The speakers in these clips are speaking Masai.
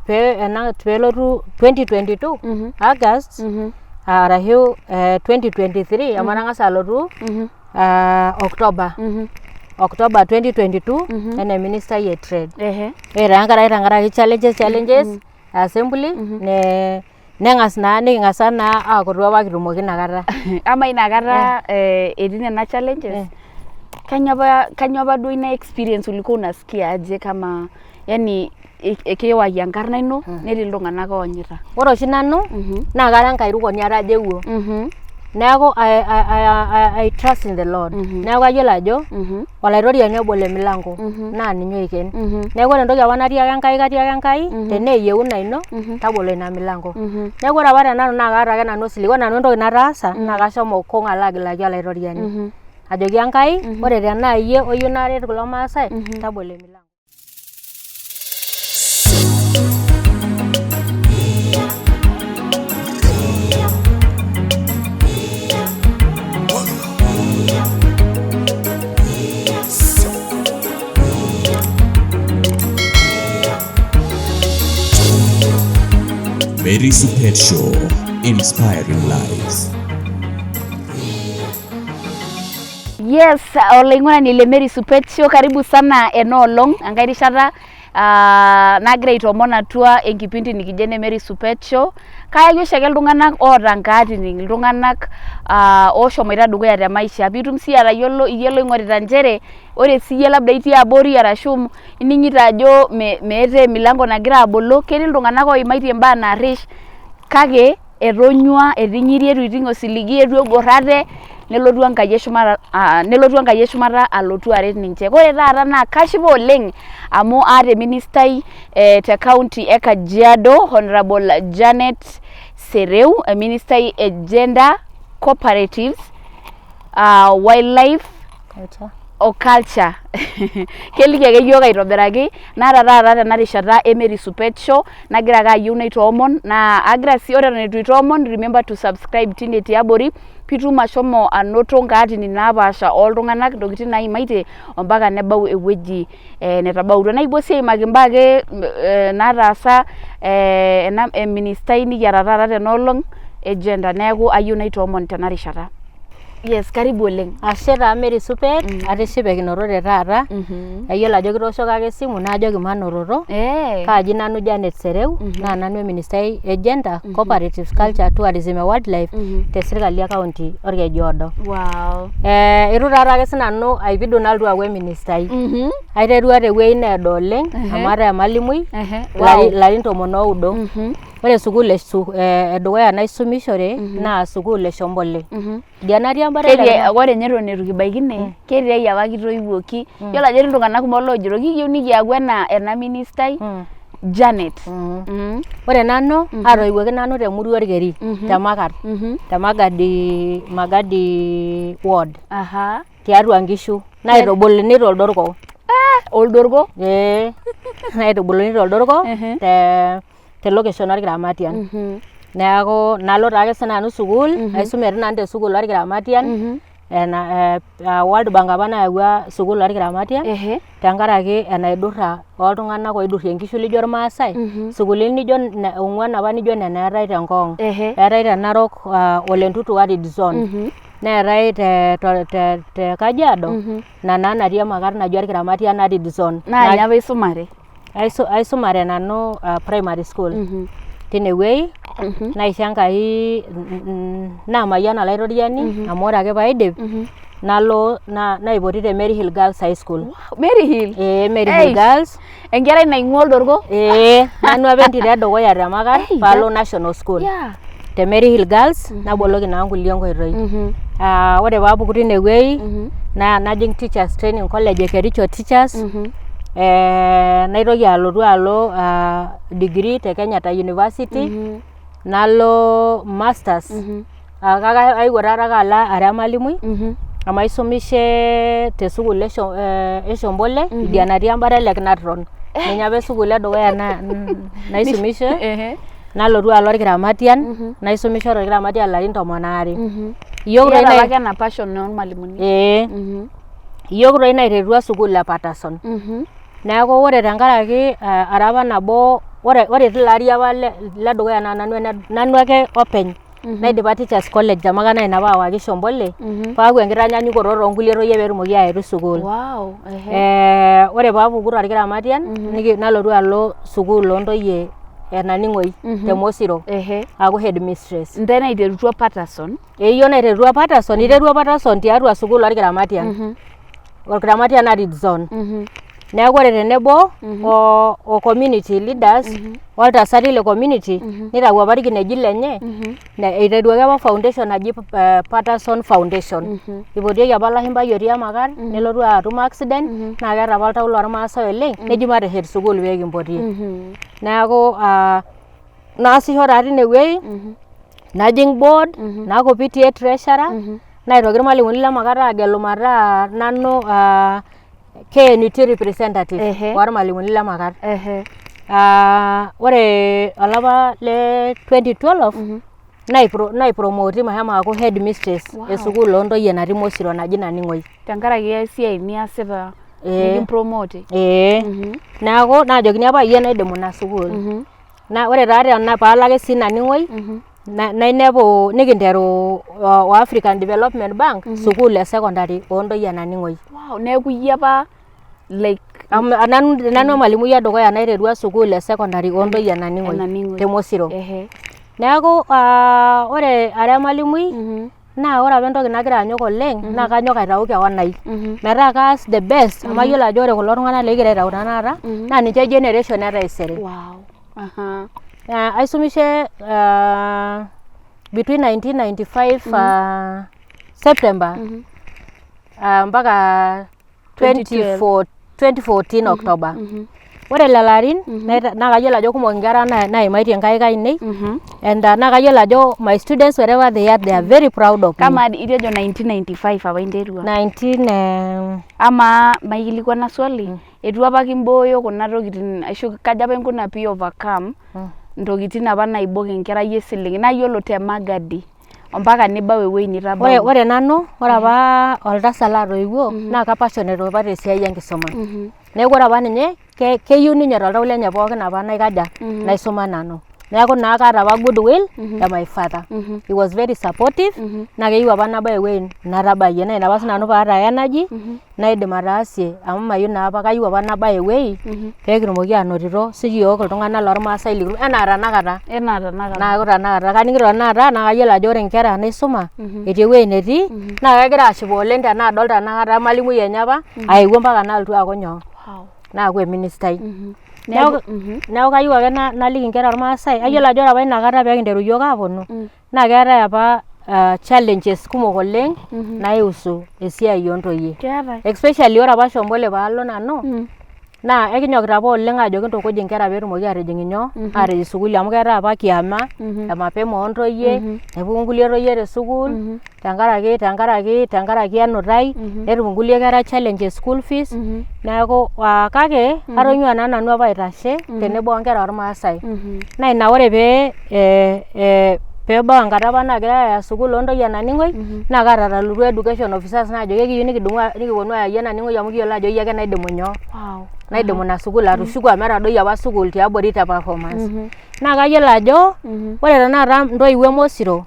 pee ena peelotu 2022 August arashu 2023 amu etang'asa alotu October October 2022 enaa eministai e trade. Ore taa tenkaraki challenges assembly ne neng'as naa niking'asa naa aaku itu apa kitumoki inakata. Amaa inakata etii nena challenges kanyoo apa duo ina experience ulikuwa unasikia aje kama yani ekiiwaki enkarna ino netii iltung'anak oonyita? Ore oshi nanu naa kara enkairukoni atajeuo. Neeku I trust in the Lord. Neeku kayiolo ajo olaitoriani obol emilango naa ninye oiken. Neeku ore entoki apa natiaka Enkai katiaka Enkai tenaa eyieuna ino tabolo ina milango. Neeku ore apa te nanu naa kaata ake nanu osiligi, ore nanu entoki nataasa naa kashomo kung alo agilaki olaitoriani. Ajoki Enkai ore tenaa iyie oyieu naret kulo maasae tabolo emilango. Mary Supet Show, inspiring lives. Yes, olaing'urani le Mary Supet Show, karibu sana ena olong enkae rishata nagira aitoomon atua enkipindi nikijo ene Mary Supet Show. Kayaki oshiake iltung'anak oota nkaatini, iltung'anak oshomoita dukuya te maisha piitum siyie atayiolo iyie loing'orita nchere ore siyie labda itii abori arashu ining'ito ajo meeta emilango nagira abolo, ketii iltung'anak oimaitie imbaa naarrish kake etonyua etinyiria eitu eiting osiligi eitu egor ate nelotu Enkai eshumata nelotu Enkai eshumata alotu aret ninche. Ore taata naa kashipa oleng amu aata eministai te county e Kajiado Honorable Janet Sereu, eministai e gender, cooperatives, wildlife o culture. Keliki ake iyiook aitobiraki naata taata tena rishata e Mary Supet Show nagira ake ayieu naitoomon naa agira sii ore eton eitu aitoomon remember to subscribe tine tiabori pitum ashomo anoto nkaatini napaasha oltung'anak intokitin naimaitie ompaka nebau ewueji netabautua. Naa ikipuo sii aimaki imbaa ake nataasa ena eministai nikiata taata tena olong e gender neeku ayieu naitoomon tena rishata. Yes, karibu oleng. Ashe taa Mary Supet, atishipe kinotote taata. Ayiolo ajo kitooshoka ake esimu naajoki manototo. Kaaji nanu Janet Sereu, naa nanu eministai e gender, cooperatives, culture, tourism and wildlife te sirkali e county Olkeju Odo. Wow. Eitu taata ake sinanu aipidu nalotu aaku eministai. Aiterua tewueji needo oleng amu ataa emalimui ilarin 19. Ore sukuul edukuya naisumishore naa sukuul e Shombole. Idia natii embata Ketii ore ninye eton eitu kibaiki ine, ketiai apa kitoiwuoki? Yiolo ajo etii iltung'anak kumok loojito kiyieu nikiaku enaa ena ministai Janet. Ore nanu atoiwuoki nanu temurua Orkeri te Makar te Magadi Magadi ward tiatua nkishu naitubuluni toldorko. Oldorko? Ee naitubuluni toldorko te te location Olkiramatian. Neeku nalo taake sinanu sukuul, aisume tii nanu te sukuul Olkiramatian ena World Bank apa nayawua sukuul Olkiramatian tenkaraki enaidurra oltung'anak oidurrie nkishu lijo irmaasai, sukuulini nijo ong'uan apa nijo nena eetae te Ngong. Eetae te Narok Ole Ntutu Arid Zone, neetae te Kajiado ina naa natii emakat naji Olkiramatian Arid Zone. Naa nyoo apa isumare? Aisumare nanu primary school tine wuei naisho Enkai naamayian Olaitoriani amu ore ake paidip nalo naipoti te Maryhill Girls High School. Maryhill? Ee Maryhill Girls. Enkerai naing'ua oldorko? Ee nanu apa entito edukuya te Makat paalo national school. Te Maryhill Girls naboloki naa nkulie nkoitoi. Ore paapuku tine wuei najing Teachers Training College e Kericho Teachers naitoki alotu alo degree te Kenyatta University nalo masters kake aewuo taata ake alo ara emalimui amu aisumishe te sukuul e Shombole idia natii embata e Lake Natron. Ninye apa esukuul edukuya naisumishe nalotu alo Olkiramatian naisumisho tolkiramatian ilarin 12. Iyiok doi Iyata apake ena passion oormalimuni? Ee. Iyiok doi naiterutua sukuul e Patterson. Neeku ore tenkaraki ara apa nabo Ore tilo ari apa ledukuya naa nanu ake openy naidipa Teachers College te Makar, naa ina paawaki Shombole paaku enkitanyanyukoto toonkulie toyie peetumoki aetu sukuul. Ore paapuku torkiramatian nalotu alo sukuul oontoyie enaning'oi te Mosiro aaku headmistress. Ntae naiterutua Patterson? Eyieu naiterutua Patterson, iterua Patterson tiatua sukuul orkiramatian. Orkiramatian arid zone. Neeku ore tenebo o community leaders oltasati le community nitau apa irkineji lenye, eiteruaki apa foundation naji Patterson Foundation. Ipotieki apa olashumbai otii Emakar nelotu atum accident naa keeta apa oltau lormaasai oleng, neji mateshet sukuul pee kimpotie. Neeku naasisho taa tinewuei, najing board, naaku PTA treasurer, naitoki irmalimuni le Makar aagelu mataa nanu KNUT representative ormalimuni le Makar. Ore olapa le 2012 naipromoti meshomo aaku headmistress e sukuul oontoyie natii Mosiro naji Naning'oi. Tenkaraki esiai niasita nikimpromoti? Ee. Neeku naajokini apa iyie naidimu ina sukuul. Na ore taa tena paalo ake sii Naning'oi nainepu nikinteru o African Development Bank sukuul e secondary oontoyie Naning'oi. Wow, neeku iyie apa like Nanu emalimui edukuya naiterua sukuul e secondary oontoyie Naning'oi te Mosiro. Neeku ore ara emalimui naa ore apa entoki nagira anyok oleng naa kanyok aitau kewon ai metaa kaas the best amu ayiolo ajo ore kulo tung'anak likigira aitau tenakata naa ninche generation e taisere. Aisumishe between 1995 September mpaka 2014 October. Ore lelo arin naa kayiolo ajo kumok inkera naimaitie inkaik ainei and naa kayiolo ajo my students wherever they are, they are very proud of me. Kamaa itejo 1995 apa interua? 19 Amaa maikilikuana swali, eitu apa kimbooyo kuna tokitin ashu kajo apa inkuna pee overcome ntokitin apa naibok enkerai eselenkei naa yiolo te Magadi ompaka nibau ewueji nitabawua? Ore nanu, ore apa oltasat latoiwuo naa ka passionate apa tesiai enkisuma. Neeku ore apa ninye keyieu ninye toltau lenye pookin apa naikaja naisuma nanu. Neeku naa kaata apa goodwill e my father. He was very supportive naa keyieu apa nabaya ewueji natabayie. Naa ina apa sinanu paata energy naidim ataasie amu mayieu naa apa, kayieu apa nabaya ewueji pee kitumoki aanotito siyiok iltung'anak lormaasai likitum enaa tanakata. Enaa tanakata. Neeku tanakata kaning'ito tanakata naa kayiolo ajo ore inkera naisuma etii ewueji netii naa kegira aashipa oleng tenaadol tanakata emalimui enye apa aewuo mpaka nalotu aaku nyoo naaku eministai. Neeku kayieu ake naliki inkera ormaasai, ayiolo ajo ore apa ina kata pee kinteru iyiok aaponu naa keetae apa challenges kumok oleng naihusu esiai oontoyie. Especially ore apa Shombole paalo nanu naa ekinyokita apa oleng aajo kintukuj inkera peetumoki aatijing inyoo aatijing sukuul amu keetae apa kiama e mapema oontoyie, nepuku nkulie toyie te sukuul tenkaraki enutai, netum nkulie kera challenges school fees. Neeku kake atonyua naa nanu apa aitashe tenebo onkera ormaasai. Naa ina ore pee peebau enkata apa nagirai aaya sukuul oontoyie Naning'oi naa kaatatalutua education officers naajoki ekiyieu nikiponu aaya iyie Naning'oi amu kiyiolo ajo iyie ake naidimu nyoo naidimu ina sukuul atushuku amu etadoyie apa sukuul tiabori te performance. Naa kayiolo ajo ore tenakata intoiwuo e Mosiro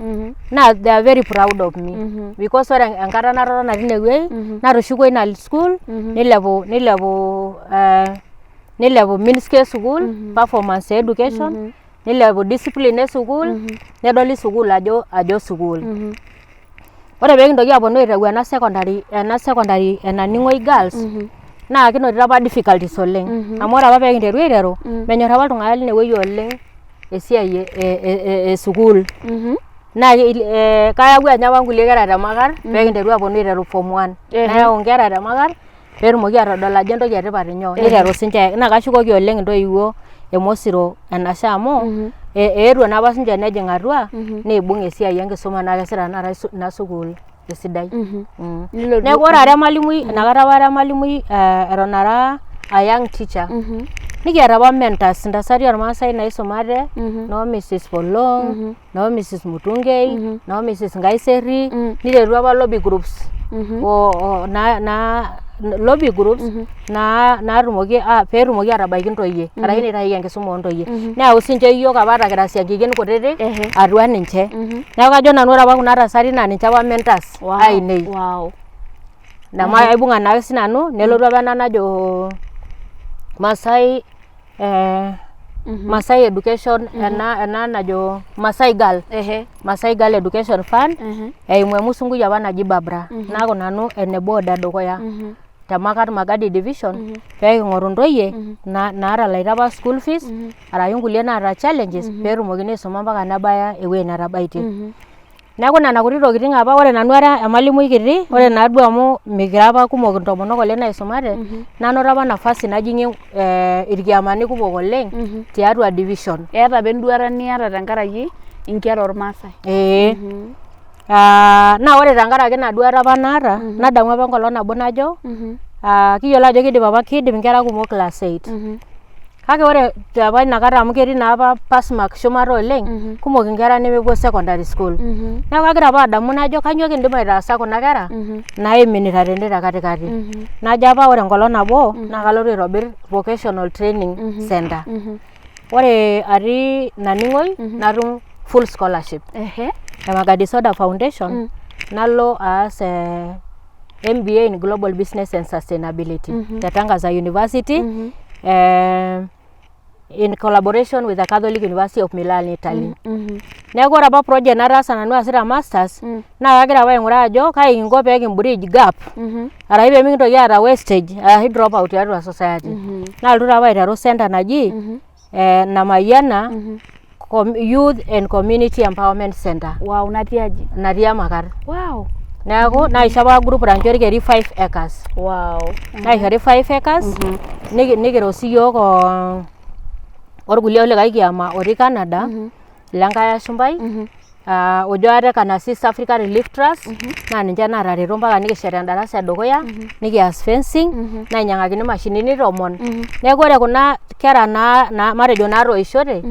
naa they are very proud of me because ore enkata natotona tinewueji natushukuo ina school nilepu nilepu nilepu means e sukuul, performance e education, nilepu discipline e sukuul, nedoli sukuul ajo sukuul. Ore pee kintoki aponu aitau ena secondary e Naning'oi girls naa kinotito apa difficulties oleng amu ore apa pee kinteru aiteru menyor apa iltung'anak line wueji oleng esiai e sukuul. Naa kayawua ninye apa nkulie kera te Makar pee kinteru aponu aiteru form one. Nayau inkera te Makar peetumoki atodol ajo entoki etipat inyoo, niteru sinche naa kashukoki oleng intoiwuo e Mosiro enashe amu eetuo naa apa sinche nejing atua neibung esiai enkisuma naa keesita tenakata ina sukuul esidai. Neeku ore ara emalimui inakata apa ara emalimui eton ara a young teacher nikiata apa mentors intasati ormaasai naisumate noo Mrs Polong, noo Mrs Mutungei, noo Mrs Nkaiseri, niterutua apa lobby groups. lobby groups naatumoki peetumoki aatabaiki intoyie arashu neitasheyie enkisuma oontoyie. Neyau siinche iyiook apa kira isiankikin kutitik atua ninche. Neeku kajo nanu ore apa kuna tasati naa ninche apa mentors ainei. Nemaibung'a naake sinanu nelotu apa ena najo Maasai Maasai education ena najo Maasai Girl. Maasai Girl Education Fund eimu emusungui apa naji Barbara. Naaku nanu ene board edukuya te Makat Magadi division pee king'oru intoyie naatalaita apa school fees arashu nkulie naata challenges peetumokini aisuma mpaka nebaya ewuei netabaitie. Neeku nena kuti tokitin apa ore nanu ara emalimui kiti ore naaduo amu mikira apa kumok intomonok oleng naisumate nanoto apa nafasi najing'ie irkiamani kumok oleng tiatua division. Eeta apa enduata niata tenkaraki inkera ormaasai. Ee. Naa ore tenkaraki ina duata apa naata nadamu apa enkolong nabo najo kiyiolo ajo kiidip apa kiidip inkera kumok class eight. Kake ore apa inakata amu ketii naa apa pass mark shumata oleng kumok inkera nemepuo secondary school. Neeku kagira apa adamu najo kainyoo kindim aitaasa kuna kera naiminita tene te katikati. Najo apa ore enkolong nabo naa kalotu aitobir vocational training center. Ore atii Naning'oi natum full scholarship e Magadi Soda Foundation nalo aas MBA in Global Business and Sustainability te Tangaza University in collaboration with the Catholic University of Milan, Italy. Neeku ore apa project nataasa nanu aasita masters naa kagira apa aing'uraa ajo kai kinko pee kimbridge gap arashu pee mikintoki aata wastage arashu drop out tiatua society. Nalotu taa apa aiteru center naji Namayiana Youth and Community Empowerment Center. Wow, natii aji? Natii Emakar. Neeku naisho apa group ranchi Orkeri 5 acres. Naishori 5 acres nikireu siyiok orkulie likae kiama otii Canada le Nkai Ashumpai ojo ate Kana East Africa Relief Trust naa ninche naatareto mpaka nikishet endarasa edukuya nikias fencing nainyang'akini imashinini 10. Neeku ore kuna kera matejo naatoishote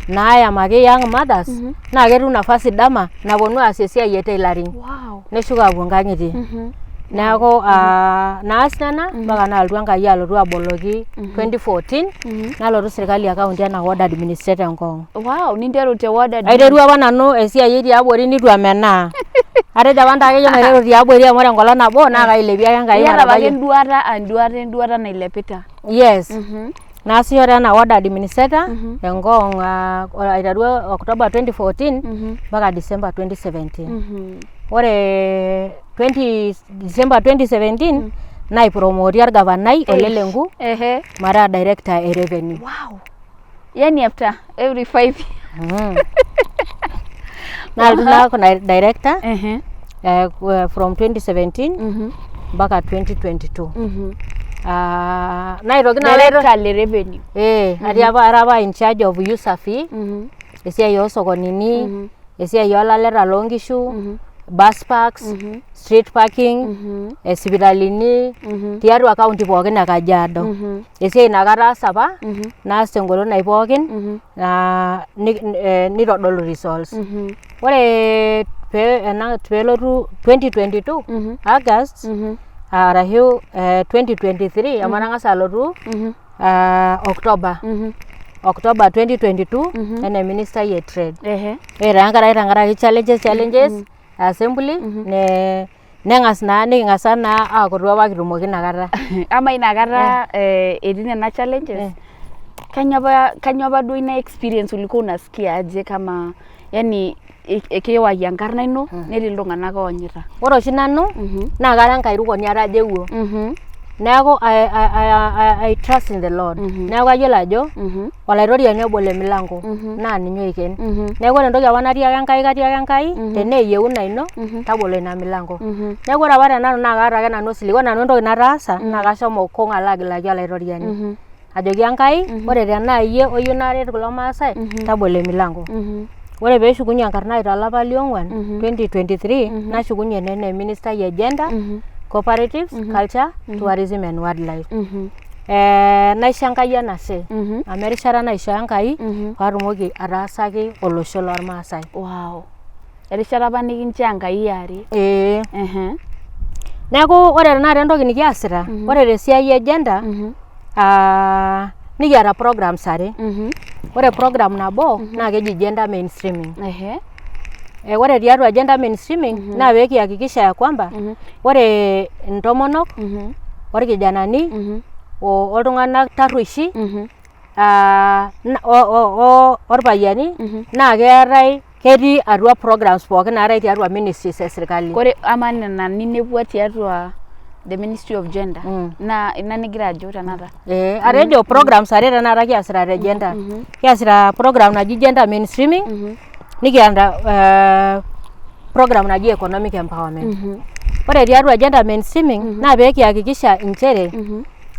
naayamaki young mothers naa ketum nafasi dama naponu aas esiai e tailoring. Neshuko aapuo nkang'itie. Neeku naas nena mpaka naalotu Enkai alotu aboloki 2014 nalotu sirkali e county anaa ward administrator Ngong. Wow, ninteru te ward Aiterua apa nanu esiai tiabori nitu amenaa. Atejo apa ntae akeyie maiteru tiabori amu ore enkolong nabo naa kailepie ake Enkai Iyata apake enduata enduata nailepita. Yes. Naasisho taa enaa ward administrator te Ngong aiteru October 2014 mpaka December 2017. Ore December 2017 naipromooti orgavanai Ole Lenku metaa director e revenue. Wow. Yani after every 5 Nalotu naaku director from 2017 mpaka 2022. Naitoki naa Director le revenue. Ee, atii apa ara apa in charge of user fee, esiai oosokonini, esiai oolaleta loonkishu, bus parks, street parking, sipitalini tiatua county pookin e Kajiado. Esiai naa kataasa apa naas tengolon ai pookin nitodolu results. Ore peelotu 2022 August arashu 2023 amu atang'asa alotu October. October 2022 enaa eministai e trade. Ore taa tenkaraki challenges assembly neng'as naa niking'asa naa aaku itu apa kitumoki inakata. Ama inakata etii nena challenges kanyoo apa duo ina experience ulikuwa unasikia aje kama yani ekiiwaki enkarna ino netii iltung'anak oonyita? Ore oshi nanu naa kara enkairukoni atajeuo. Neeku I trust in the Lord. Neeku kayiolo ajo olaitoriani obol emilango naa ninye oiken. Neeku ore entoki apa natiaka Enkai katiaka Enkai tenaa eyieuna ino tabolo ina milango. Neeku ore apa tenanu naa kaata ake nanu osiligi. Ore nanu entoki nataasa naa kashomo kong alo agilaki olaitoriani. Ajoki Enkai ore tenaa iyie oyieu naret kulo maasai tabolo emilango. Ore peeshukunye enkarna ai tolapa liong'wan 2023 nashukunye naa enaa eministai e gender, cooperatives, culture, tourism and wildlife. Naisho Enkai enashe amu erishata naishoo Enkai paatumoki ataasaki olosho lormaasai. Wow. Erishata apa nikinchoo Enkai are. Ee. Neeku ore tenakata entoki nikiasita, ore tesiai e gender, nikiata programs are. Ore program nabo naa keji gender mainstreaming. Ore tiatua gender mainstreaming naa pee kihakikisha ya kwamba ore intomonok orkijanani oltung'anak tarrueshi orpayiani naa keetae ketii atua programs pookin naatae tiatua ministries e sirkali. Ore amaa nena ninepua tiatua the Ministry of Gender, naa ina nigira ajo tenakata? Ee, atejo programs are tenakata kiasita te gender. Kiasita program naji gender mainstreaming, nikiata program naji economic empowerment. Ore tiatua gender mainstreaming naa pee kihakikisha inchere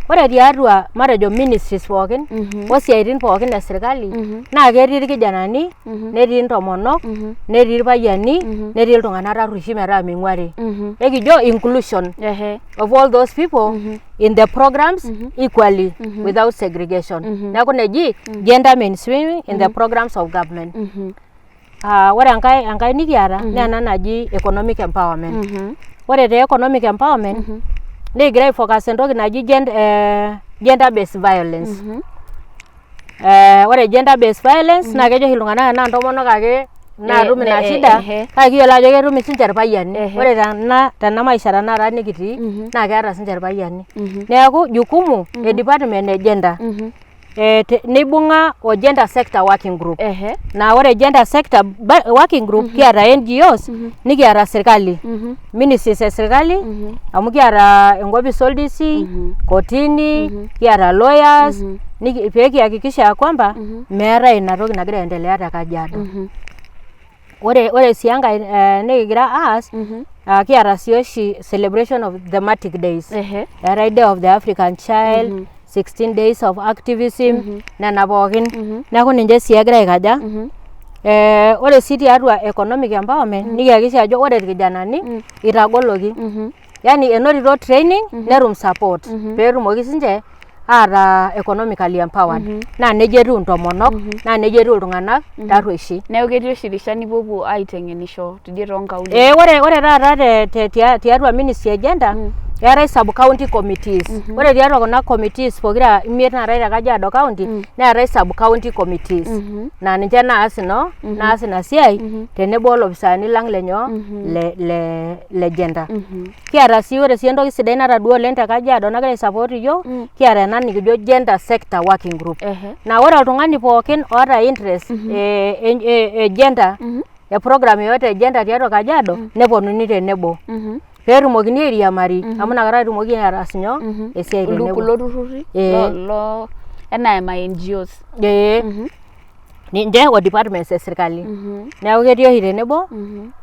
ore tiatua matejo ministries pookin osiaitin pookin e sirkali naa ketii irkijanani, netii intomonok, netii irpayiani, netii iltung'anak tarrueshi metaa ming'uari. Ekijo inclusion of all those people in the programs equally without segregation. Neeku ina eji gender mainstreaming in the programs of government. Ore enkae nikiata naa ena naji economic empowerment. Ore te economic empowerment nikigira ai focus entoki naji gender based violence. Ore gender based violence naa kejo oshi iltung'anak enaa intomonok ake naatum ina shida, kake kiyiolo ajo ketum sinche irpayiani. Ore tena maisha tenakata nikitii naa keeta sinche irpayiani. Neeku jukumu e department e gender neibung'a o gender sector working group. Naa ore gender sector working group kiata NGOs, nikiata sirkali, ministries e sirkali, amu kiata enkopis olDC, kotini, kiata lawyers, pee kihakikisha ya kwamba meetae ina toki nagira aendelea te Kajiado. Ore sii enkae nikigira aas, kiata sii oshi celebration of thematic days. Eetae Day of the African Child, 16 days of activism, nena pookin. Neeku ninche sii egira aikaja. Ore sii tiatua economic empowerment nikihakikisha ajo ore irkijanani itagoloki. Yani enotito training netum support peetumoki sinche ataa economically empowered. Naa nejia etiu intomonok, naa nejia etiu iltung'anak tarrueshi. Neeku ketii oshi irishat nipuopuo aiteng'enisho tidie toonkaulele? Ee, ore taata tiatua ministry e gender keetae sub county committees. Ore tiatua kuna committees pokira 5 naatae te Kajiado County, neetae sub county committees naa ninche naas ina siai tenebo olopisaani lang lenyoo le gender. Kiata sii, ore sii entoki sidai natadua oleng te Kajiado nagira ai support iyiok, kiata ena nikijo gender sector working group. Naa ore oltung'ani pookin oota interest e gender, e program yoyote e gender tiatua Kajiado, neponunui tenebo peetumokini airiamari, amu inakata etumoki ataas nyoo esiai tenebo. Kulo turrurri lo enaa ma NGOs? Ee, ninche o departments e sirkali. Neeku ketii oshi tenebo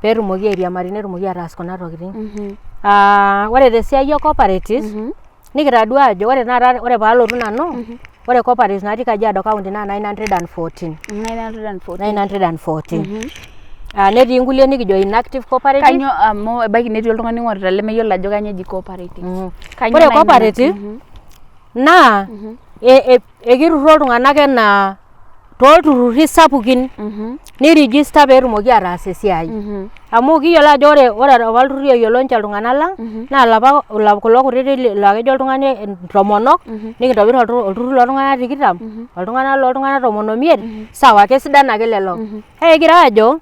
peetumoki airiamari netumoki ataas kuna tokitin. Ore tesiai e cooperatives nikitadua ajo ore tenakata, ore paalotu nanu, ore cooperatives natii Kajiado County naa 914. 914. 914. Netii nkulie nikijo inactive cooperative. Kanyoo, amu ebaiki netii oltung'ani oing'orita lemeyiolo ajo kanyoo eji cooperatives. Kanyoo Ore naa ina? cooperative naa ekiturruro iltung'anak enaa toolturrurri sapukin nirijista peetumoki ataas esiai. Amu kiyiolo ajo ore apa ilturruri oyiolo ninche iltung'anak lang naa ilapa kulo kutitik laa kejo oltung'ani intomonok nikintobir olturrur loltung'anak 20, oltung'anak loltung'anak 15, sawa, kesidan ake lelo. Kake kigira aajo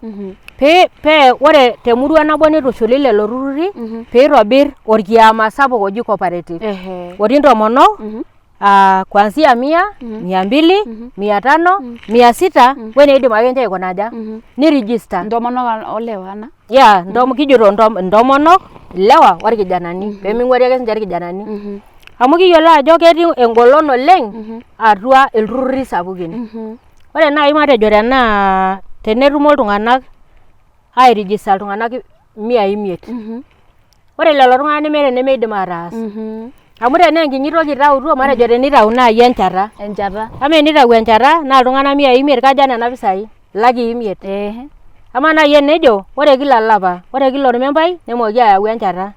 pee ore temurua nabo nitushuli lelo turrurri piitobir orkiama sapuk oji cooperative otii intomonok kuanzia 100, 200, 500, 600, weneidim ake ninche aikuna aja nirijista. Intomonok olewa ana? Yeah, kijito intomonok, ilewa orkijanani peeming'uari ake sinche irkijanani. Amu kiyiolo ajo ketii engolon oleng atua ilturruri sapukin. Ore naaji matejo tenaa tenetumo iltung'anak airijista iltung'anak 500. Ore lelo tung'anak nemeeta enemeidim ataas. Amu tenaa enkinyi toki itautuo, matejo tenitau naaji enchata. Enchata. Amaa enitau enchata naa iltung'anak 500, kaja nena pisai? 500,000. Amaa naaji enejo ore kila olapa, ore kila ormembai nemooki ayau enchata.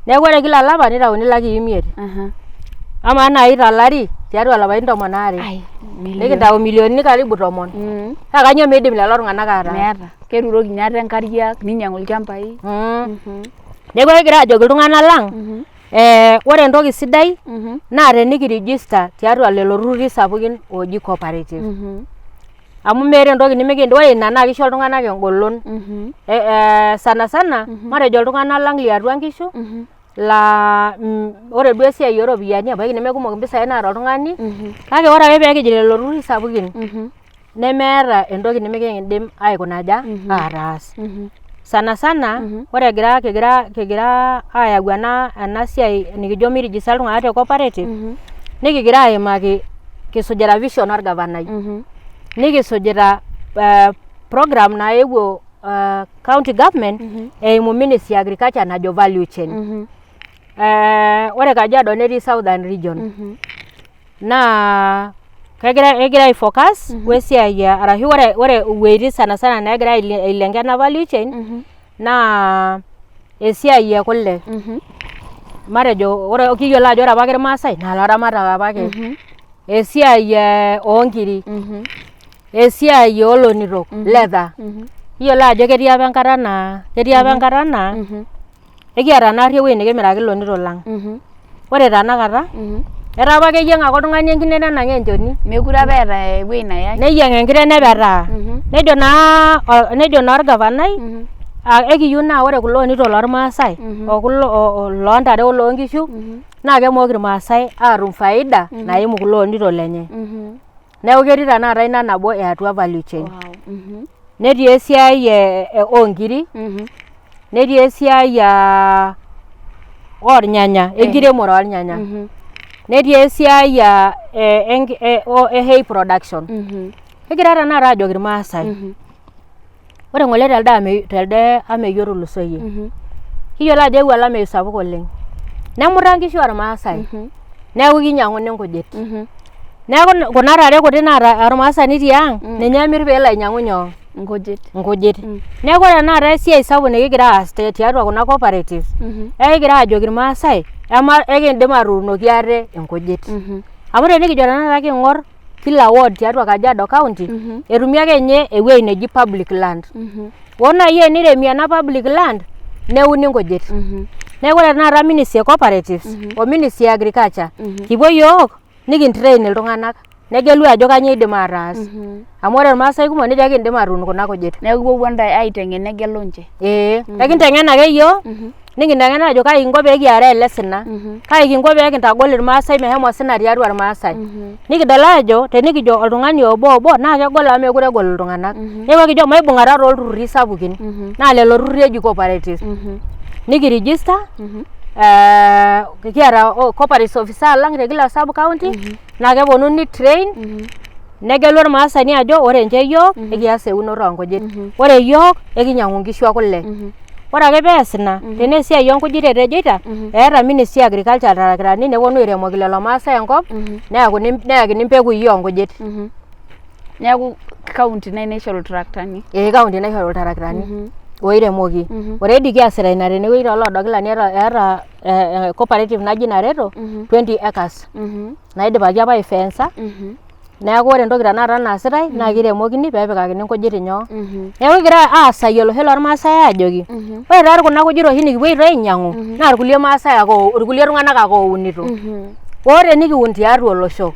Neeku ore kila olapa nitauni 500,000. Amaa naaji tolari tiatua ilapaitin 12. Nikintau milionini karibu 10. Naa kanyoo meidim lelo tung'anak ataas? Meeta. Keturoki ninye ate nkariak, ninyiang'u ilchambai. Neeku ekigira aajoki iltung'anak lang ore entoki sidai naa tenikirigista tiatua lelo turrurri sapukin ooji cooperative. Amu meeta entoki nimikindim, ore ina naa kisho iltung'anak engolon. Sana sana matejo iltung'anak lang liatua nkishu laa ore duo esiai ooropiyiani ebaiki nemekumok impisai naata oltung'ani kake ore ake pee kijing lelo turrurri sapukin nemeeta entoki nimikindim aikuna aja ataas. Sana sana ore egira kigira ayau ena siai nikijo mirijista iltung'anak te cooperative nikigira aimaki kisujita vision orgavanai. Nikisujita program naewuo county government eimu ministry e agriculture najo value chain. Ore Kajiado netii southern region. Naa kegira aifocus wesiai arashu ore iwueitin sana sana neegira ailenga ena value chain naa esiai e kule. Matejo ore kiyiolo ajo ore apake irmaasai naa ilaramatak apake. Esiai oonkiri, esiai oolonitok leather. Kiyiolo ajo ketii apa enkata naa ketii apa enkata naa ekiata naarri ewueji nikimiraki ilonito lang. Ore tenakata etaa apa keyieng ake oltung'ani enkine nenang'aa enchoni. Mekure apa eeta ewueji neyai. Neyieng enkiteng nepetaa. Nejo naa orgavanai ekiyieu naa ore kulo onito lormaasai o kulo loontare oloonkishu naa kemooki irmaasai aatum faida naimu kulo onito lenye. Neeku ketii tenakata ina nabo e atua value chain. Netii esiai oonkiri, netii esiai ornyanya, enkiremore ornyanya. Netii esiai e hay production. Kigira tenakata aajoki irmaasai, ore ng'ole telde ameyu telde ameyu otulusoyie, kiyiolo ajo eewuo olameyu sapuk oleng. Nemuta nkishu ormaasai, neeku kinyang'uni nkujit. Neeku kuna tare kuti naata ormaasani tiang' ninye emir peelo ainyang'u nyoo? Nkujit. Nkujit. Neeku ore tenakata esiai sapuk nikigira aas tiatua kuna cooperatives, ekigira aajoki irmaasai ekindim atuunoki ate inkujit. Amu tenikijo tenakata kiing'or kila ward tiatua Kajiado county, etumi ake ninye ewuei neji public land. Hoo naaji eniremi ena public land neuni nkujit. Neeku ore tenakata ministry e cooperatives o ministry e agriculture kipuo iyiook nikintrain iltung'anak negelu ajo kanyoo eidim ataas. Amu ore irmaasai kumok nejo ekindim atuun kuna kujit. Neeku ipuopuo intae aiteng'en negelu ninche. Ee, ekinteng'en ake iyiook nikinteng'en ajo kai kinko pee kiaraa ele sina, kai kinko pee kintagol irmaasai meshomo osina tiatua irmaasai. Nikidol aajo tenikijo oltung'ani obo obo naa kegol amu meekure egol iltung'anak. Neeku ekijo maibung'ata toolturrurri sapukin naa lelo turrurri eji cooperatives. Nikirijista kiata cooperative officer lang te kila sub county naa keponu nitrain negelu ormaasani ajo ore nche iyiook ekias eunoto oonkujit, ore iyiook ekinyang'u inkishu ekule. Ore ake pees ina tenaa esiai oonkujit etejoita eeta ministry e agriculture iltarakitani neponu airemoki lelo maasai enkop neyakini impekui oonkujit. Neeku county nai naishoru iltarakitani. Ee county naishoru iltarakitani oiremoki. Already kiasita ina tenewueji tooloodokilani eeta cooperative naji Nareto 20 acres naidipaki apa aifensa neeku ore entoki tenakata naasitai naa kiremokini pee epikakini nkujit nyoo. Neeku kigira aasaki olosho lormaasai aajoki ore taa kuna kujit oshi nikipoito ainyang'u naa irkulie maasai ake irkulie tung'anak ake ounito. Hoo tenikiun tiatua olosho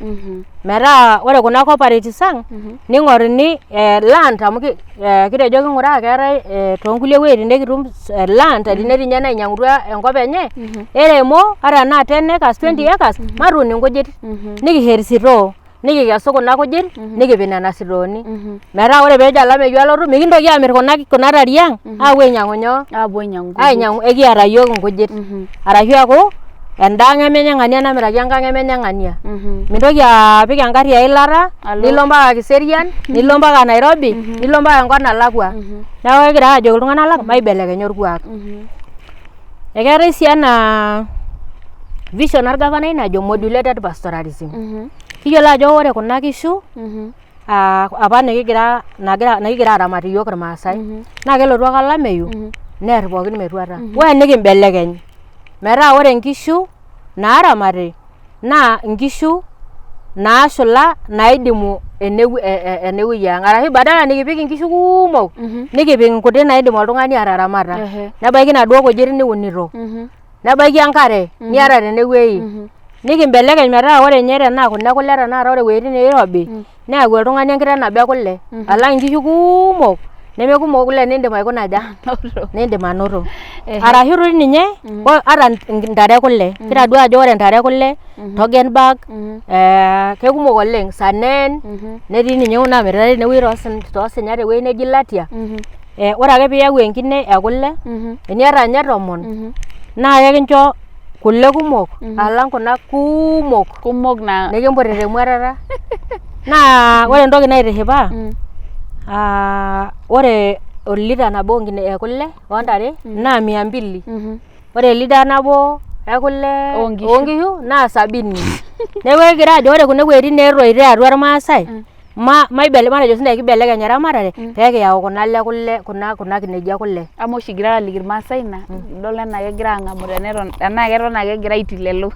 metaa ore kuna cooperatives ang' ning'oruni land amu kitejo king'uraa keetae toonkulie wueitin nikitum land tenetii ninye nainyang'utua enkop enye eremo ata enaa 10 acres 20 acres matuun inkujit nikishet sitoo nikikesu kuna kujit nikipik nena sitooni metaa ore peejo olameyu alotu mikintoki aamir kuna tariang aapuo ainyang'u nyoo Aapuo ainyang'u nkujit. Ainyang'u ekiata iyiook inkujit arashu eeku enda ang emenye ng'ania namiraki enkang emenye ng'ania. Mintoki apik engarri eilata nilo mpaka Kiserian nilo mpaka Nairobi nilo mpaka enkop nalakua. Neeku kigira aajoki iltung'anak lang maibelekenya orkuak. Ekeetae sii ena vision orgavanai najo modulated pastoralism. Kiyiolo ajo ore kuna kishu apa nikigira nagira nikigira aramat iyiook irmaasai naa kelotu ake olameyu neer pookin metuata. Ore enikimbelekeny metaa ore inkishu naaramati naa inkishu naashula naidimu Enewueji ang arashu badala nikipik inkishu kumok, nikipik nkuti naidim oltung'ani ataramata. Nebaiki inaduo kujit niunito, nebaiki enkare niata tenewueji, nikimbelekeny metaa ore ninye tenaa kuna ekule tenakata, ore iwuejitin niirobi neyau oltung'ani enkiteng nabo ekule alang inkishu kuumok nemekumok kule nindim aikuna aja, nindim anoto. Arashu doi ninye ata intare ekule, kitadua ajo ore intare ekule, Toggenburg, kekumok oleng, Saanen, netii ninye kuna naamiritai tenewueji toosinyat tewueji neji Latia. Ore ake piiyau enkine ekule, teniata ninye 10 naa ekincho kule kumok alang kuna kuumok kumok na nikimputita emuatata. Naa ore entoki naitishipa, ore olita nabo ekule oontare naa 200. Ore elita nabo ekule oonkishu naa 70. Neeku ekigira aajo ore kuna wuejitin neetoito atua irmaasai, matejo sinche kibelekeny eramatare pee kiyau kuna ale ekule, kuna kineji ekule. Amaa oshi igirara aliki irmaasai ina, idol enaa kegira aang'amu teneton tenaa keton ake egira aitil elo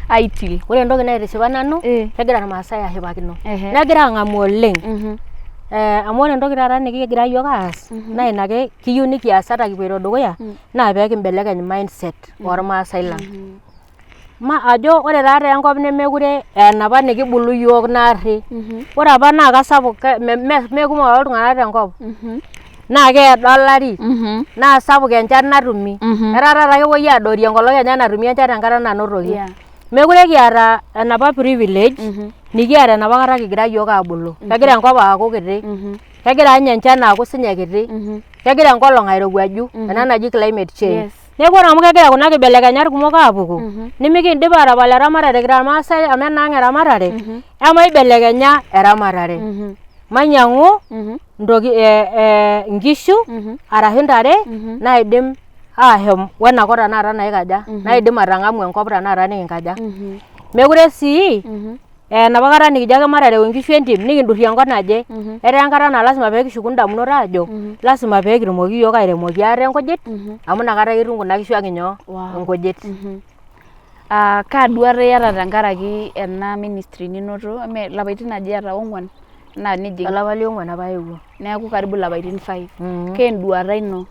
aitil? Ore entoki naitishipa nanu, kegira irmaasai aashipakino negira aang'amu oleng. Amu ore entoki taata nikigira iyiook aas naa ina ake kiyieu nikias ata kipoito dukuya, naa pee kimbelekeny mindset ormaasai lang. Ma ajo ore taa enkop nemekure aa enapa nikibulu iyiook naarri. Ore apa naa kasapuk, meekumok apa iltung'anak tenkop naa keedo olari naa sapuk enchan natumi. Etaa taata kepuoi aadorie enkolong kenya natumi enchan enkata nanotoki. Meekure kiata enapa privilege nikiata enapa kata kigira iyiook aabulu. Kegira enkop aaku kiti, kegira ninye enchan aaku siinye kiti, kegira enkolong airowuaju, ena naji climate change. Neeku ore amu kegira kuna kibelekenyat kumok aapuku, nimikiindim aatapal eramatare kira irmaasai amu enaang' eramatare, emaibelekenya eramatare. Mainyiang'u inkishu arashu intare naidim aashom wena kop tenakata naikaja, naidim atang'amu enkop tenakata nikinkaja. Meekure sii aa enapa kata nikijo ake matereu inkishu entim nikindurrie enkop naje. Etaa enkata naa lasima pee kishuku indamunot aajo lasima pee kitumoki iyiook airemoki ate inkujit amu inakata ake etum kuna kishu ang' inyoo, inkujit. Kaa duata iyata tenkaraki ena ministry ninoto? Ilapaitin aja iyata, ong'uan? Naa nijing. Olapa liong'uan apa aewuo. Neeku karibu ilapaitin 5. Kaa enduata ino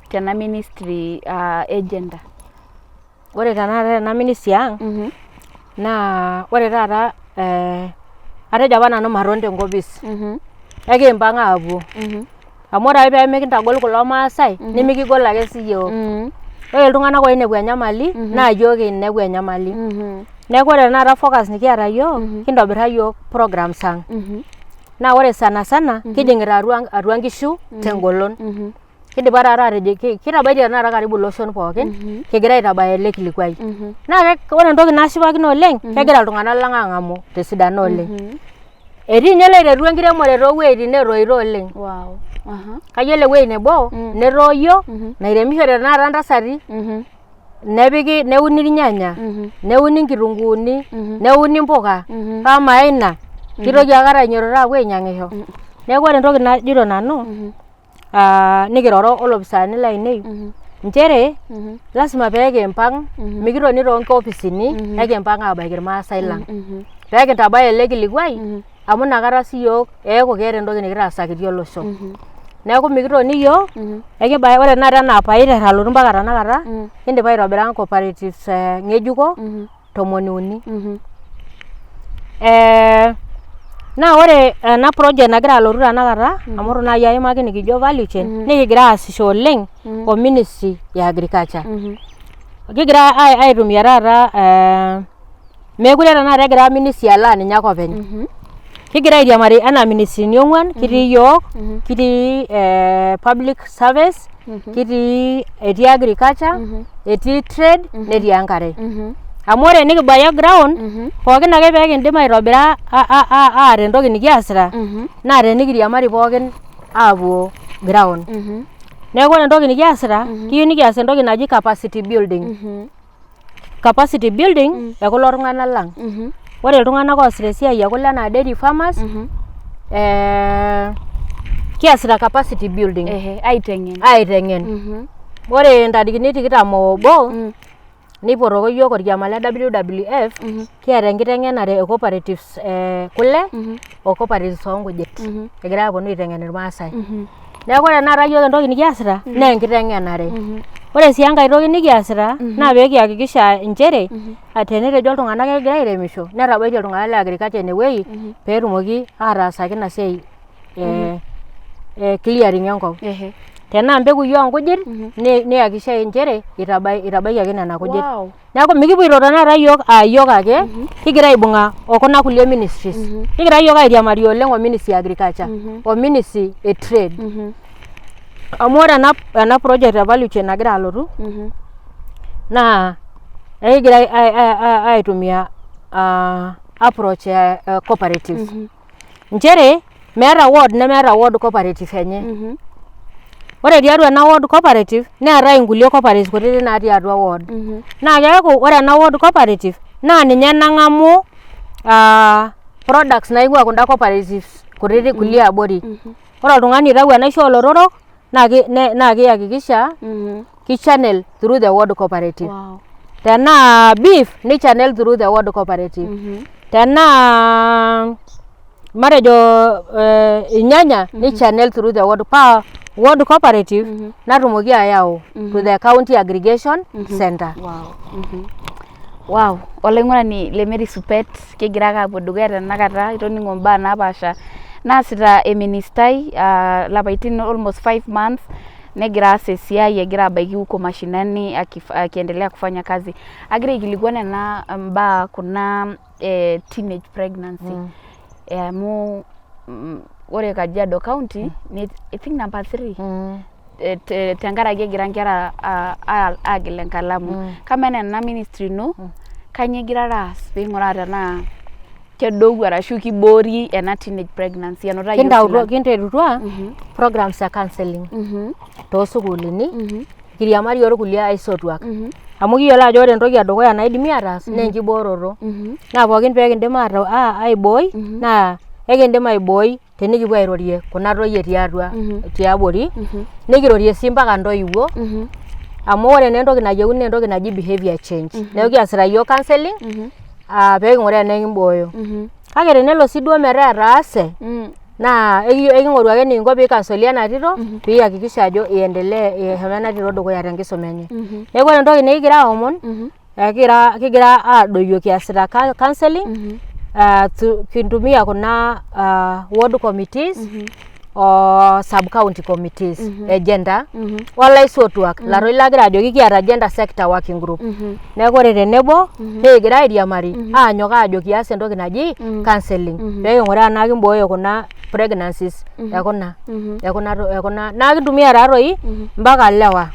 tena ministry e gender? Ore tenakata tena ministry ang' naa ore taata, atejo apa nanu maton tenkopis, ekimpang' aapuo amu ore ake pee mikintagol kulo maasai nemikigol ake siyiok. Ore iltung'anak oinepu enyamali naa iyiok inepu enyamali. Neeku ore tenakata focus nikiata iyiok, kintobira iyiok programs ang', naa ore sanasana kijing'ita atua nkishu tengolon. Kidipa taata aatijing, kitabaitie tenakata karibu iloshon pookin kigira aitabaya ele kilikuai. Naa ore entoki nashipakino oleng', kegira iltung'anak lang' aang'amu tesidano oleng'. Etii ninye iloiterutua enkiremore toowueitin netoito oleng'. Kayiolo ewuei nebo netoyio nairemishore tenakata intasati, nepiki neuni irnyanya, neuni inkitunguuni, neuni impuka, kamaa ina kitoki aikata ainyototo aapuo ainyiang'isho? Neeku ore entoki najito nanu, nikiroro olopisaani lainei nchere lasima pee kimpang', mikitoni toonkopisini, ekimpang' aabaiki irmaasai lang' pee kintabaya ele kilikuai amu inakata siyiok eeku keeta entoki nikitaasakitia olosho. Neeku mikitoni iyiok, ekibaya ore tenakata enaa paiter alotu mpaka tenakata, kindipa aitobira cooperatives ng'ejuko 30. Naa ore ena project nagira alotu tenakata, amu itu naaji aimaki nikijo value chain, nikigira aasisho oleng o ministry e agriculture. Kigira aitumia taata, meekure tenakata egira ministry alo aa ninye ake openy. Kigira airiamari enaa ministrini ong'uan, kitii iyiok, kitii public service, kitii etii agriculture, etii trade, netii enkare. Amu ore enikibaya ground pookin ake pee kindim aitobira aata entoki nikiasita naa tenikiriamari pookin aapuo ground. Neeku ore entoki nikiasita, kiyieu nikias entoki naji capacity building. Capacity building e kulo tung'anak lang'. Ore iltung'anak oosita esiai e kule enaa dairy farmers, kiasita capacity building. Aiteng'en. Aiteng'en. Ore ntarikini 21 Neipotoko iyiook orkiama le WWF kiata enkiteng'enare e cooperatives e kule o cooperatives oo nkujit egirai aaponu aiteng'en irmaasai. Neeku ore tenakata iyiook entoki nikiasita naa enkiteng'enare. Ore sii enkae toki nikiasita naa pee kihakikisha inchere tenetejo iltung'anak kegira airemisho netabaitie iltung'anak le agriculture ine wuei pee etumoki ataasaki ina siai e clearing enkop. Tenaa mpekui oo nkujit nihakikishai inchere itabayiaki nena kujit. Neeku mikipoito tenakata iyiook aa iyiook ake kigira aibung'a o kuna kulie ministries. Kigira iyiook airiamari oleng' o ministry e agriculture o ministry e trade. Amu ore ena project e value chain nagira alotu naa ekigira aitumia approach e cooperatives. Nchere meeta ward nemeeta ward cooperative enye. Ore tiatua ena ward cooperative neetae inkulie cooperatives kutitik natii atua ward. Naa keeku ore ena ward cooperative naa ninye nang'amu products naing'ua kunda cooperatives kutitik kulie abori. Ore oltung'ani oitau enaisho oolotorok naa kihakikisha ki channel through the ward cooperative. Tenaa beef ni channel through the ward cooperative. Tenaa matejo irnyanya ni channel through the ward paa ward cooperative natumoki ayau to the county aggregation center. Wow, olaing'urani le Mary Supet, kigira ake aapuo dukuya tenakata itoning'o imbaa napaasha naasita eministai lapaitin almost 5 months negira aas esiai, egira abaiki huko mashinani akiendelea kufanya kazi. Agira aikilikuan ena mbaa kuna teenage pregnancy amu ore Kajiado County ni I think number three tenkaraki egira nkera agil enkalamu. Kamaa ena ministry ino, kainyoo igirara aas ping'uraa tenaa kedou arashu kiboori ena teenage pregnancy enotayie Kintautuo, kinterutua programs e counseling toosukuulini kiriamari orkulie aisotuak amu kiyiolo ajo ore entoki edukuya naidimi ataas naa enkibooroto naa pookin pee kindim aibooi naa ekindim aibooi tenikipuo airorie kuna toyie tiatua tiabori nikirorie sii mpaka ntoiwuo amu ore naa entoki nayieuni naa entoki naji behaviour change. Neeku kiasita iyiook counseling pee king'uraa enaa ekimbooyo. Kake tenelo sii duo metaa etaase naa eking'oru ake enikinko pee icounseli ena tito pee iyakikisha ajo iendelea eshomo ena tito dukuya tenkisuma enye. Neeku ore entoki nikigira aomon, kigira adoyio kiasita counseling kintumia kuna ward committees o sub county committees e gender olaisotuak laroi lagira ajoki kiata gender sector working group. Neeku ore tenebo nikigira airiamari aanyok aajo kias entoki naji counseling pee king'uraa tenaa kimbooyo kuna pregnancies ekuna ekuna ekuna naa kintumia taatoi mpaka ilewa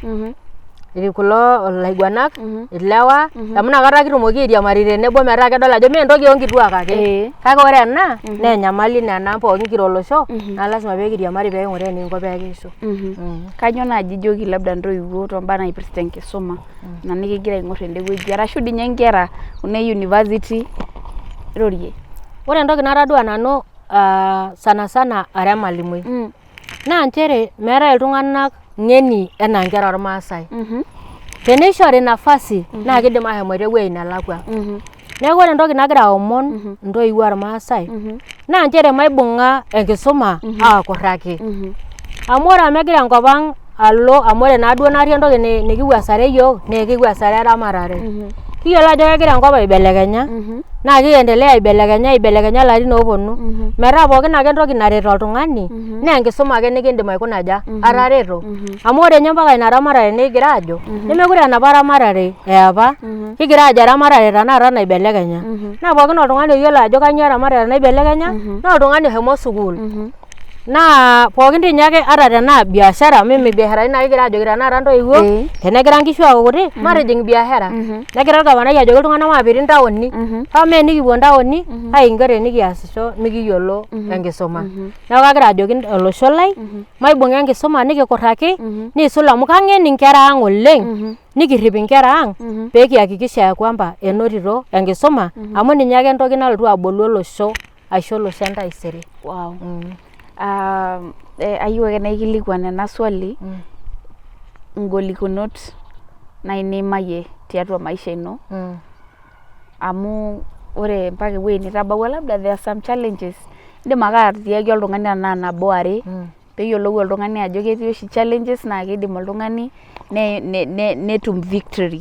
kulo laiguanak ilewa amu inakata kitumoki airiamari tenebo metaa kedol ajo mee entoki oonkituak ake kake ore ena naa enyamali naa ena pookin kira olosho naa lasima pee kiriamari pee king'uraa enikinko pee kiishu. Kainyoo naaji ijoki labda intoiwuo tombaa naipirta enkisuma ina nikigira aing'or tende wueji arashu dii ninye inkera kuna e university irorie? Ore entoki natadua nanu sana sana ara emalimui naa nchere meetae iltung'anak ng'eni enaa inkera ormaasai. Tenishori nafasi naa kidim ashomoita ewueji nelakua. Neeku ore entoki nagira aomon intoiwuo ormaasai naa nchere maibung'a enkisuma aakurraki. Amu ore amu egira enkop ang alo amu ore naaduo naarri entoki nikiwuasare iyiok naa ekiwuasare eramatare. Kiyiolo ajo kegira enkop aibelekenya naa kiendelea aibelekenya aibelekenya ilarin ooponu metaa pookin ake entoki naret oltung'ani naa enkisuma ake nikindim aikuna aja atareto. Amu ore ninye mpaka ina ramatare nikigira aajo nemekure aa enapa ramatare e apa, kigira aajo eramatare tenakata naibelekenya. Naa pookin oltung'ani oyiolo ajo kainyoo eramatare naibelekenya naa oltung'ani oshomo sukuul. Naa pookin dii ninye ake ata tenaa biashara amu mee biasharani naa kigira ajoki tenakata intoiwuo tenegira nkishu aaku kuti matijing biashara. Negira orgavanai ajoki iltung'anak maapiti intaoni paa mee enikipuo intaoni kake kinko tenikiasisho mikiyiolo enkisuma. Neeku kagira ajoki olosho lai maibung'a enkisuma nikikurraki niisul amu kang'en inkera ang oleng nikirrip inkera ang pee kihakikisha ya kwamba enotito enkisuma amu ninye ake entoki nalotu abolu olosho aisho olosho entaisere. Wow. Ayieu ake naikilikuan ena swali, ingolikinot nai niimayie. Tiatua maisha ino, amu ore mpaka ewueji nitabawua, labda there are some challenges. Indim ake atiaki oltung'ani anaa nabo are, peyiolou oltung'ani ajo ketii oshi challenges naa kidim oltung'ani netum victory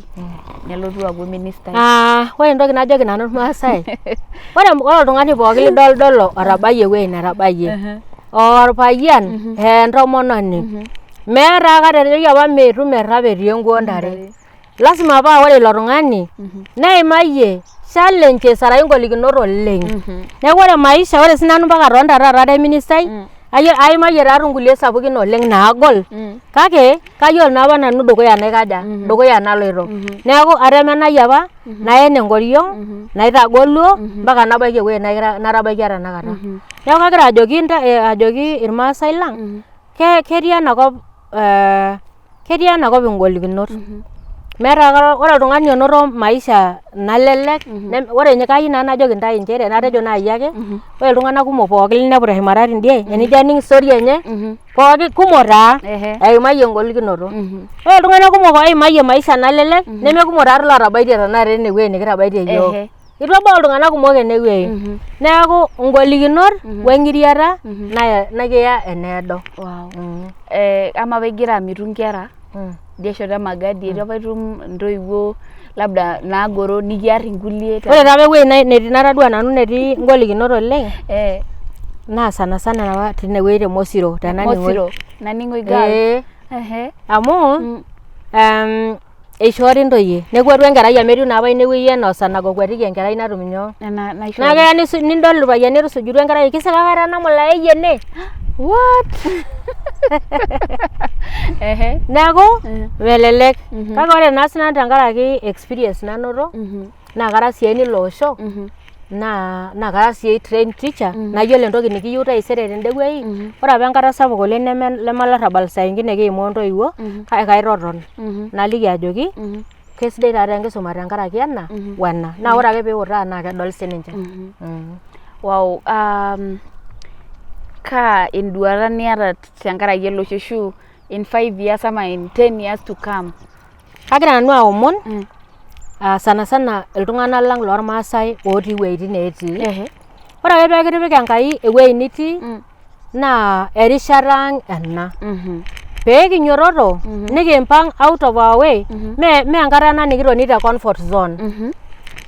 nelotu aaku ministai. Ah, ore entoki najoki nanu irmaasai, ore oltung'ani pookin lidoldolo otabayie ewueji netabayie, orpayian entomononi, meeta aikata etejoki apa mitum errap etii enkuo ntare. Lasima paa ore ilo tung'ani neimayie challenges arashu ingolikinot oleng. Neeku ore maisha, ore sinanu mpaka atonita taata ara eministai, aimayie taatoi nkulie sapukin oleng naagol, kake kayiolo naa apa nanu dukuya naikaja, dukuya naloito. Neeku atemenayie apa naen enkoriong naitagoluo mpaka nabaiki ewueji natabaikia tenakata. Neeku kagira ajoki ajoki irmaasai lang, ketii enakop ketii enakop ingolikinot. Meeta aikata ore oltung'ani onoto maisha nalelek, ore ninye kayieu nanu najoki intae inchere, natejo naaji ake, ore iltung'anak kumok pookin linepu teshumata tidie, enijo aning story enye, pooki kumok taa eimayie engolikinoto. Ore iltung'anak kumok oimayie maisha nalelek, nemekumok taatoi lootabaitie tenakata ene wueji nikitabaitie iyiook. Eitu ebau iltung'anak kumok ene wueji. Neeku ingolikinot weng'iriata nikiya eneedo. Wow. Amaa apa igira amitu inkera idia shoto e Magadi, eitu apa itum intoiwuo labda naagoro nikiarr inkulie? Ore taa apa ewueji natadua nanu netii ingolikinot oleng naa sana sana apa tine wueji te Mosiro te Naning'oi. Mosiro, Naning'oi Girls. Ee. Amu eishoori intoyie nekuatu enkerai amu etiu naa apa ine wueji enaa osarge okwetiki enkerai natum nyoo. Naa keya nidol irpayiani etusujutua enkerai, kisika kara namulayae ene. What? Neeku melelek. Kake ore naa sinanu tenkaraki experience nanoto naa kara sii enilo osho naa kara sii trained teacher, nayiolo entoki nikiyieu taisere tende wueji. Ore apa enkata sapuk oleng neme olarrabal saa ingine kiimaa ontoiwuo, kake kaitoton naliki ajoki kesidai taatoi enkisuma tenkaraki ena wena. Naa ore ake piiutaa naa kedol sininche. Wow. Kaa enduata niata tenkaraki ele osho ashu in 5 years ama in 10 years to come? Kagira nanu aomon sana sana iltung'anak lang lormaasai otii iwueitin neetii. Ore ake pee kitipika Enkai ewuei nitii naa erishata ang' ena. Pee kinyototo nikimpang' out of our way, mee enkata ena nikitoni te comfort zone.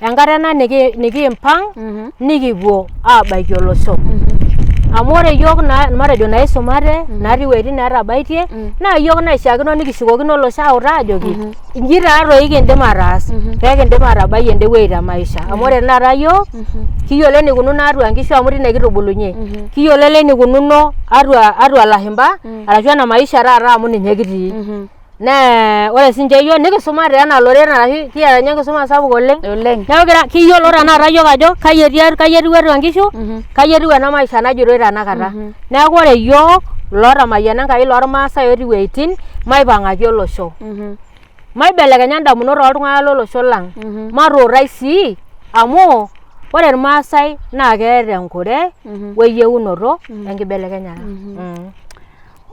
Enkata ena nikimpang' nikipuo aabaiki olosho. Amu ore iyiok naa matejo naisumate natii iwueitin neetabaitie naa iyiok naishiakino nikishukokino olosho autaa ajoki inji taatoi kindim ataas pee kindim atabai ende wueji te maisha. Amu ore tenakata iyiok kiyiolo enikununo atua nkishu amu tine kitubulunye. Kiyiolo enikununo atua ilashumba arashu ena maisha taata amu ninye kitii. Naa ore sinche iyiok nikisumate enaa iloreren arashu kiata ninye enkisuma sapuk oleng. Oleng. Neeku kiyiolo tenakata iyiok ajo kai etii, kai etiu atua nkishu, kai etiu ena maisha najitoi tenakata. Neeku ore iyiok lootamayiana Enkai lormaasai otii iwueitin maipang'aki olosho. Maibelekenya indamunot oltung'anak lolosho lang. Matuutai sii amu ore irmaasai naa keeta enkure weyieunoto enkibelekenyata.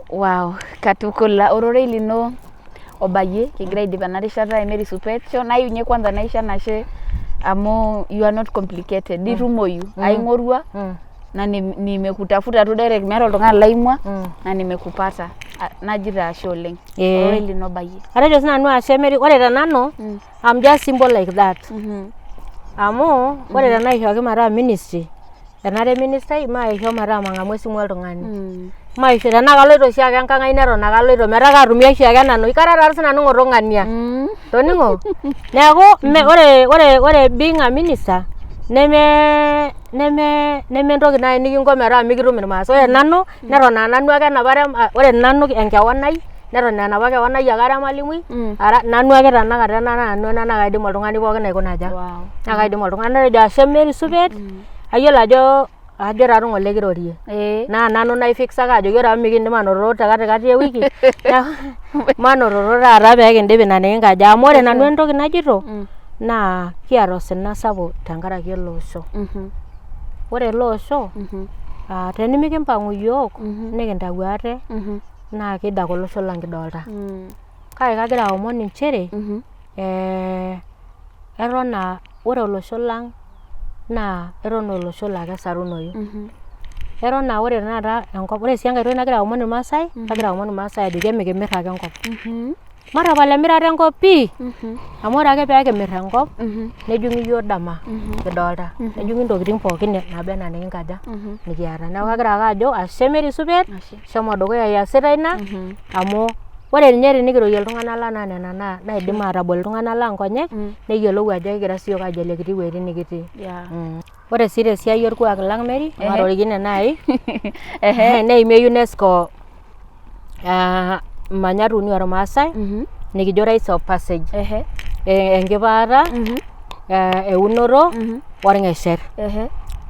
Wow, katukul ororei lino obayie kigira aidip ena rishata e Mary Supecho. Nayieu ninye kwanza naisho enashe amu you are not complicated, itumoyu aing'orua na nimekutafuta tu direct, meeta oltung'ani laing'ua na nimekupata. Najito ashe oleng. Ororei lino obayie. Atejo sinanu ashe Mary, ore te nanu I'm just simple like that. Amu ore tenaishooki mataa ministry, enara eministai maisho mataa mang'amu esimu oltung'ani. Maisho tenaa kaloito oshiake enkang ai neton ake aloito metaa kaatumi oshiake nanu, kara taa sinanu ng'oto ng'ania. Toning'o? Neeku ore being a minister neme entoki naaji nikinko metaa mikitum irmaasai. Ore nanu neton aa nanu ake enapare, ore nanu enkewon ai neton aa enapa kewon ai ake ara emalimui, ara nanu ake tenakata ena naa nanu ena naa kaidim oltung'ani pookin aikuna aja? Naa kaidim oltung'ani natejo ashe Mary Supet, ayiolo ajo ajo taa ng'ole kirorie. Naa nanu naifiksaka ajoki ore amu mikindim anototo te katikati e wiki, neeku manototo taata pee kindip ina nikinkaja amu ore nanu entoki najito naa kiata osina sapuk tenkaraki ele osho. Ore ele osho tenimikimpang'u iyiok nikintau ate naa kidaku olosho lang kidolta. Kake kagira aomon inchere. Eton aa ore olosho lang naa eton aa olosho laa kesarunoyu. Eton aa ore tenakata enkop, ore sii enkae toki nagira aomon irmaasai, kagira aomon irmaasai ajoki emikimir ake enkop. Matapal emirata enkop pii amu ore ake pee kimir enkop nejing'u iyiook dama kidolta, nejing'u intokitin pookin naba enaa inikinkaja nikiata. Neeku kagira ake ajo ashe Mary Supet, shomo dukuya iasita ina amu ore ninye tenikirorie iltung'anak lang naa nena naidim aatabol iltung'anak lang inkonyek neyiolou ajo ekigira siyiok ajalie kitii iwuejitin nikitii. Ore sii tesiai orkuak lang Mary, matorikine naai neimie UNESCO imanyat uni ormaasai nikijo rites of passage. Enkipaata, eunoto orng'esher.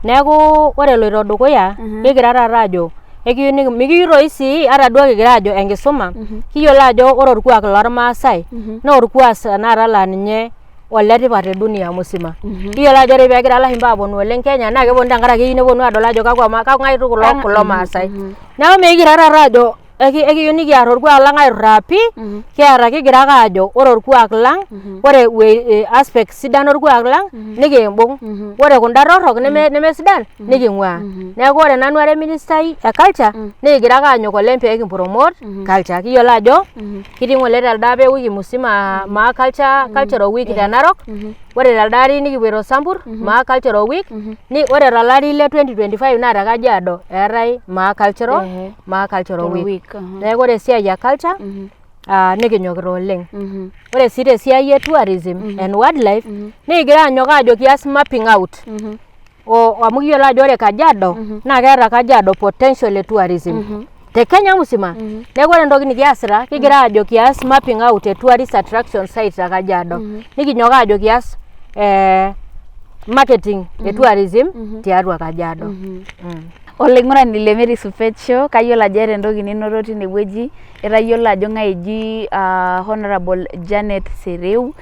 Neeku ore eloito dukuya kigira taata aajo ekiyieu mikiyieu toi sii ata duo kigira aajo enkisuma kiyiolo ajo ore orkuak lormaasai naa orkuak tenakata laa ninye oletipat te dunia musima. Kiyiolo ajo ore peegira ilashumba aaponu oleng Kenya naa keponu tenkaraki keyieu neponu aadol ajo kakwa kang'ae kulo maasai. Neeku mikigira taata aajo ekiyieu nikiarr orkuak lang aiturraa pii kiata kigira ake aajo ore orkuak lang ore aspect sidan orkuak lang nikiimbung ore kunda torrok nemesidan niking'uaa. Neeku ore nanu ara eministai e culture nikigira ake aanyok oleng pee kimpromote culture. Kiyiolo ajo kitii ng'ole telde apa ewiki musima maa culture cultural week te Narok ore telde ari nikipuoito Sambur maa cultural week ore tolari le 2025 naa te Kajiado eetae maa cultural maa cultural week. Neeku ore esiai e culture nikinyokita oleng. Ore sii tesiai e tourism and wildlife nikigira aanyok aajo kias mapping out amu kiyiolo ajo ore Kajiado naa keeta Kajiado potential e tourism te Kenya musima. Neeku ore entoki nikiasita kigira aajo kias mapping out e tourist attraction site te Kajiado. Nikinyok aajo kias marketing e tourism tiatua Kajiado. Olaing'urani le Mary Supet Show, kayiolo ajo eeta entoki ninoto tinewueji, itayiolo ajo ng'ae eji Honorable Janet Sereu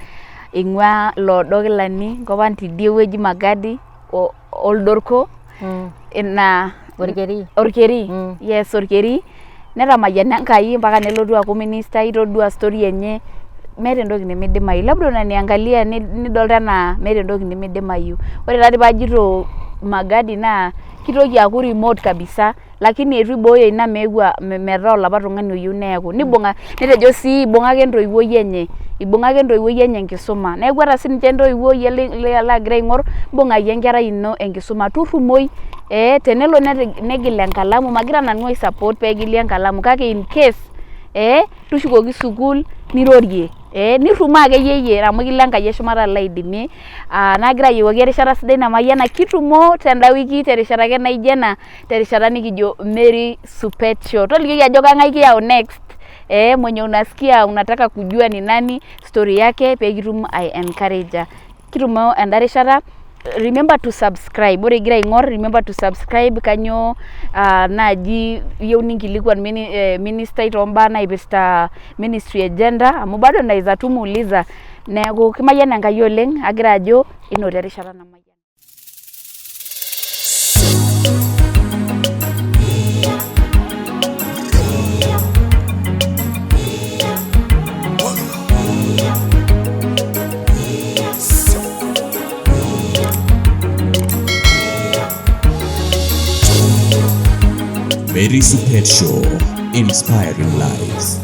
eing'ua Loodokilani enkop ang' tidie wueji Magadi Oldorko ina Orkeri. Orkeri yes Orkeri netamayiana Enkai mpaka nelotu aaku ministai itodua story enye meeta entoki nemidimayu labda unaniangalia nidolta enaa meeta entoki nemidimayu ore taadii paajito Magadi naa kitoki aaku remote kabisa lakini eitu ibooyo ina meeu metaa olapa tung'ani oyieu neeku nibung'a netejo sii ibung'a ake entoiwuoi enye ibung'a ake entoiwuoi enye enkisuma neeku ata sininche intoiwuo iyie lagira aing'or mbung'aki enkerai ino enkisuma turrumoi ee tenelo negil enkalamu magira nanu ai support pegili enkalamu kake in case ee tushukoki sukuul nirorie ee nirrumoo akeyie iyie amu kilo Enkai eshumata alo aidimie nagira ayiewuaki erishata sidai namayiana kitumo tenda wiki terishata ake naijo ena terishata nikijo Mary Supet Show tolikioki ajo kang'ae kiyau next eh, mwenye unasikia unataka kujua ni nani story yake pekitum ai encourage kitumo enda rishata remember to subscribe ore igira aing'or remember to subscribe kanyoo naaji iyieu ninkilikuan ministai tombaa naipirta ministry e gender amu bado naweza tu muuliza neeku kimayian Enkai oleng agira ajo inoto erishata namayian. Mary Supet Show, inspiring lives.